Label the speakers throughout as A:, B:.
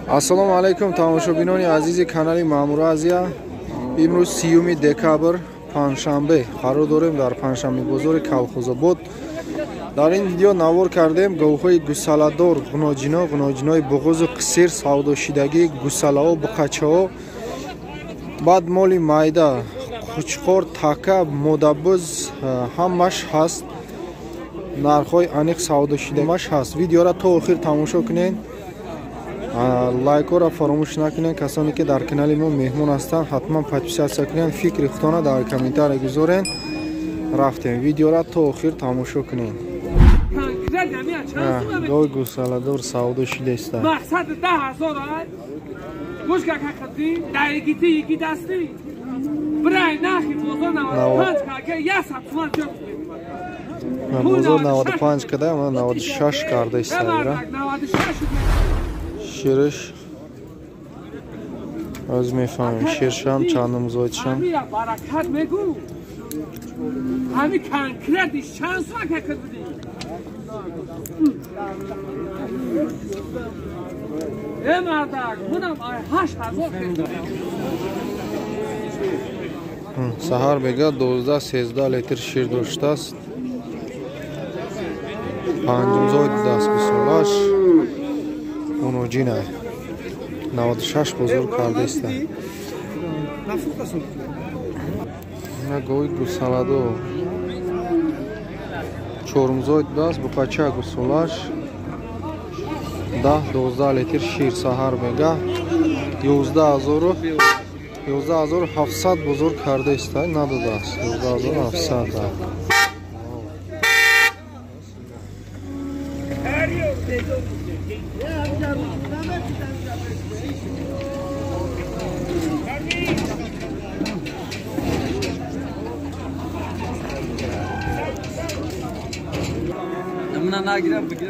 A: Ассалому алайкум тамошобинони азизи канали Маъмур Азия. Имрӯз 30 декабр панҷшанбе қарор дорем дар панҷшанбе бозори Калхозобод. Дар ин видео навор кардем говҳои гусаладор, ғуноҷино, ғуноҷинои буғузу қисир, савдошидагӣ, гусалаҳо, буқачаҳо, баъд моли майда, қучқор, така, модабуз ҳамаш ҳаст. Нархҳои аниқ савдошидамаш ҳаст. Видеора то охир тамошо кунед. Лайкҳоро фаромӯш накунед. Касоне ки дар канали мо меҳмон ҳастанд, ҳатман подписатсия кунед, фикри худтона дар комментария гузоред. Рафтем, видеора то охир тамошо кунед. Гови гусаладор савдо шидааст.
B: Мақсад 10000 гӯш ка қадди дайгити яки дасти брай нахи бозор 95 ка 100 сомон чоп.
A: Бозор 95 када, ман 96 карда истайра. Шириш аз мефаҳмем, ширшам чандум зоидшам.
B: Баракат мегу. Ҳами конкретиш чанд сомон ка қадди.
A: Саҳар мега 12-13 литр шир доштааст. Панҷумзоид даст гусолаш уноҷина 96 бозор кардааст. На гови гусаладо чорумзоид даст буқача гусолаш 10-12 литр шир саҳар мега 11700 бозор кардааст. Надодааст 11700.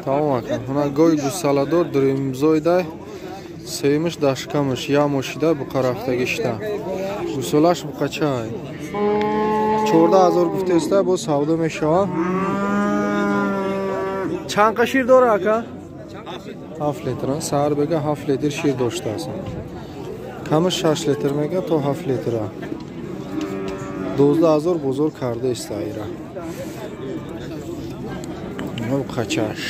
A: Тамом ака. Ҳуна гови гусаладор дуюмзоида, сеюмаш дашкамаш ямошида буқарафтагишта. Гусолаш буқачай. 14000 гуфтеста, боз савдо мешавад. Чанд қа шир дора ака? 7 литр. Саҳар бега 7 литр шир доштааст. Камаш 6 литр мега то 7 литра. 12000 бозор кардааст айра. Қачаш.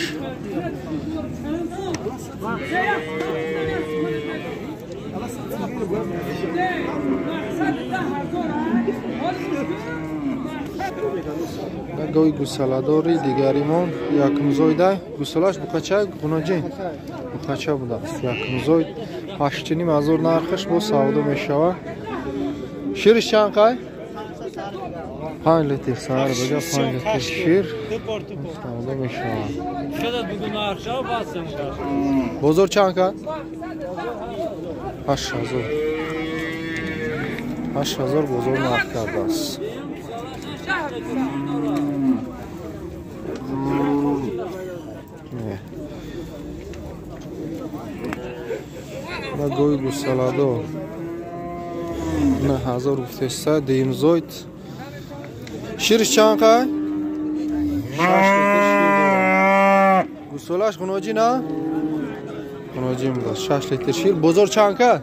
A: Гови гусаладори дигаримон якумзоида. Гусалаш буқача ғуноҷин буқача будааст. Якумзоид 8500 нархаш бо савдо мешавад. Шириш чанд қай? 5 литр. Саҳар бега 5 литр шир савдо мешавад. Бозор чанд кард? 8000. 8000 бозор нарх кардааст. На гови гусаладо 9000 гуфтеста, дуюмзоид. Шириш чанд қай? 6 литр шир дорад. Гусолаш ғуноҷин, а? Ғуноҷин будааст. 6 литр шир. Бозор чанд кард?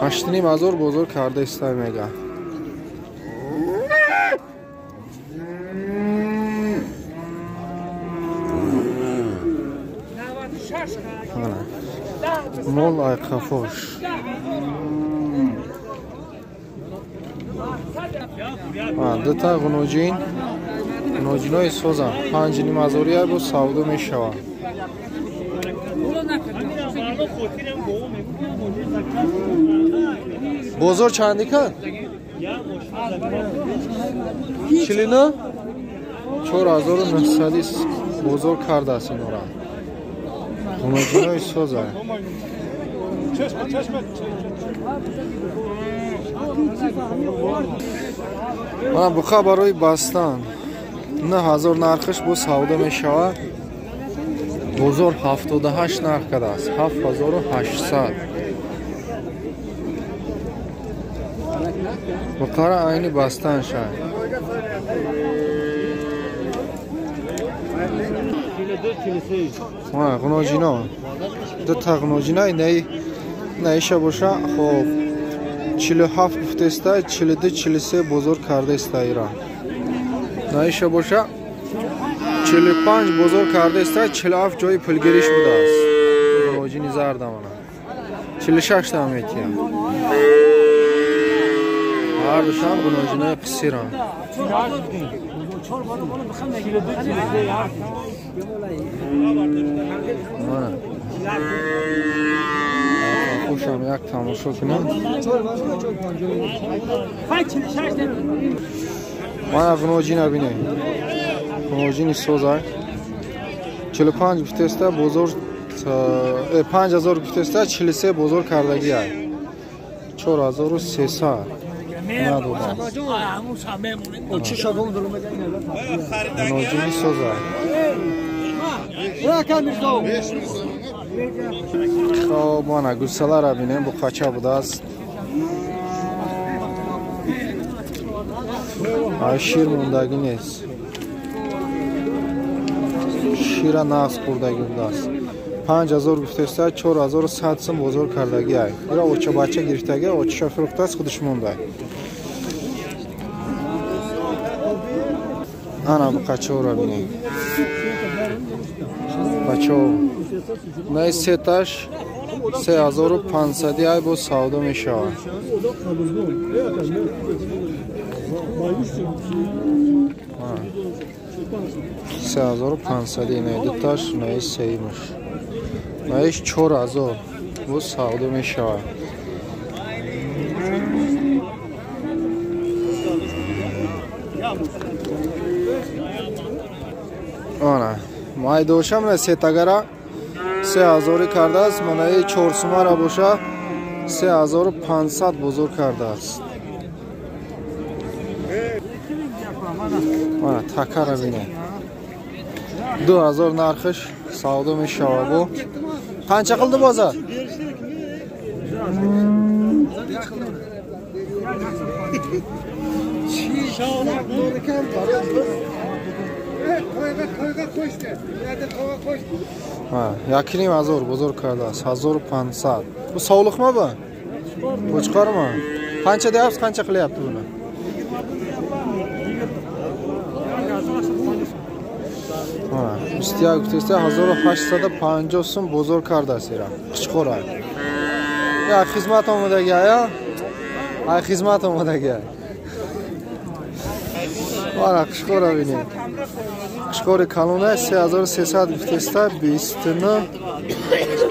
A: 8500 бозор кардааст мега. Мол айқафош. Дута ғуноҷин, ғуноҷинои созам 5500 бо савдо мешавад. Бозор чанди кард? 49 4900 бозор кардааст инора. Ғуноҷинои соза. Мана буқа барои бастан 9000 нархаш бо савдо мешавад. Бозор 78 нарх кардааст. 7800. Буқара айни бастан шай. Ғуноҷино. Дута ғуноҷина наиша боша. Хоб 47 гуфтеста, 42 43 бозор кардаеста ира. Наиша боша 45 бозор кардаеста, 47 ҷои пулгириш будааст. Ғуноҷини зарда мана. 46 та метия. Ҳар душам ғуноҷинои қисиранд. Хушам як тамошо кунам. Мана ғуноҷина бинед. Ғуноҷини созай. 45 гуфтеста бозор 5000 гуфтеста, 43 бозор кардагиай. 4300 надодам. Ғуноҷини созай. Хоб мана гӯсаларо бинем, буқача будааст. Ай шир мондагӣ нест. Шира нағз хӯрдагӣ будааст. 5000 гуфтеста, 4100 сум бозор кардагӣ ай. Ира оча бача гирифтагӣ, очаша фурӯхтааст, худаш мондай. Ана буқачаҳоро бинем. Бачаҳо най сеташ 3500 ай боз савдо мешавад. 3500 най дуташ, най сеимаш. Наиш 4000 боз савдо мешавад. Ана майдошам на сетагара 3000 кардааст, манаи 4 сумара боша 3500 бозор кардааст. Мана такара бинед. 2000 нархиш савдо мешавад. Бу қанча қилди бозор? 1500 бозор кардааст, 1500. Bu sovliqmi bu? Qo'chqormi? Qancha deyapsiz, qancha qilyapti buni? 21 гуфтеста, 1850 сум бозор кардааст ира. Қичқора. Я хизмат омадаги ая? Ай хизмат омадаги. Мана қичқора бинед. Қичқори калона 3300 гуфтеста, 29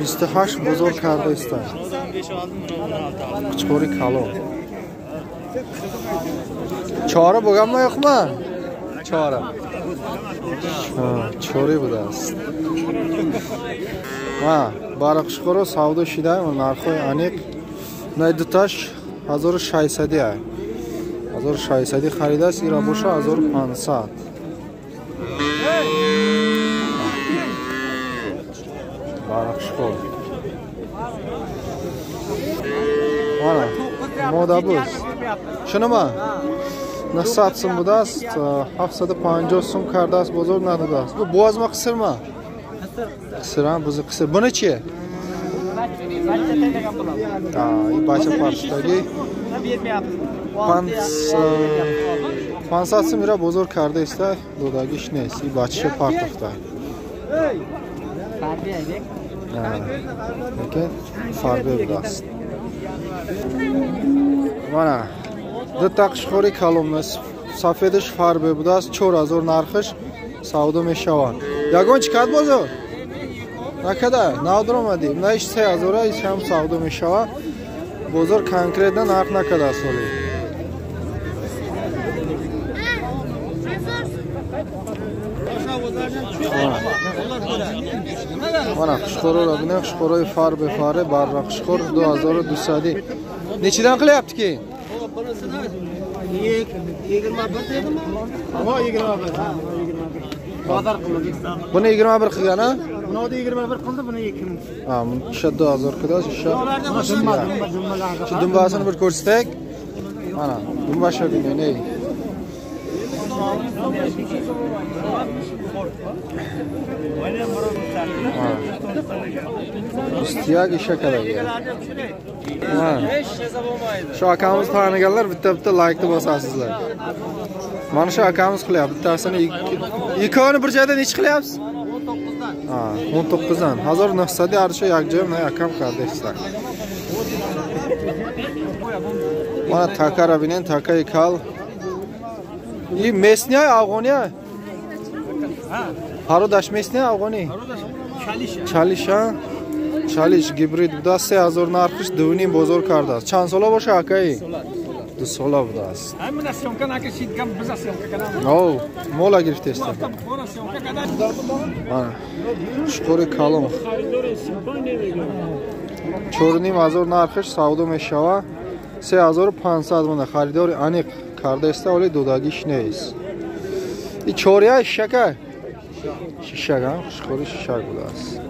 A: 28 бозор кардааста. Қичқори калон. Чора bo'lganmi yo'qmi? Чора. Чори будааст. Ма бара қичқоро савдо шида, нархҳои аниқ. Най дуташ 1600 ай. 1600 харидааст, ира боша 1500. Бара қичқор. Мана мода буз. Шунima? 900 сум будааст, 750 сум кардааст, бозор надодааст. Бу буозма қисирма? Қисир, бузи қисир. Буни чи? Бача партофтагӣ 500 сум ира бозор кардааста, додагиш нест. И бачаша партофта. Лекин фарбе будааст. Мана дута қишқори калон сафедаш фарбе будааст, 4000 нархиш савдо мешавад. Ягон чӣ кард бозор? Накада, нав даромадӣ. Наиш 3000 иш ҳам савдо мешавад. Бозор конкретно нарх накардааст ҳоле. Мана қишқорро бинем, қишқорҳои фарбе фаре барра қишқор 2200. Nechidan qilyapti keyin?
C: 21 dedimi? Ha, 21. Ha, 21. Bozor qildi.
A: Buni 21 qilgan, ha?
C: Buni 21 qildi, buni 2000.
A: Ha, buni 2000 qildi, o'sha. Shu dumbasini bir ko'rsatsak. Mana, dumbasha buni, ney? Як иша кадаги. Shu akamiz taniganlar bitta-bitta laykni bosasizlar. Mana shu akamiz qilyapti. Bittasini ikkovini bir joyda nechi qilyapsiz? 19dan. Ha, 19dan. 1900 yarsha yakjoy mana akam qardeshlar. Mana takara binen takay kal. И местная Афғония? Пародаш местная Афғони? Чалиша. Чалиш гибрид буда 3000 нархиш 2.5 бозор кардааст. Чанд сола боша акаи? 2 сола будааст.
B: Ҳамина съёмка накашид, гам биза съёмка кардам.
A: О, мола гирифтест. Mana шукури калон. 4.5 нархиш савдо мешава. 3500 мона харидори аниқ кардаеста, вале додагиш нест. И чория шишака? Шишак, шукури шишак будааст.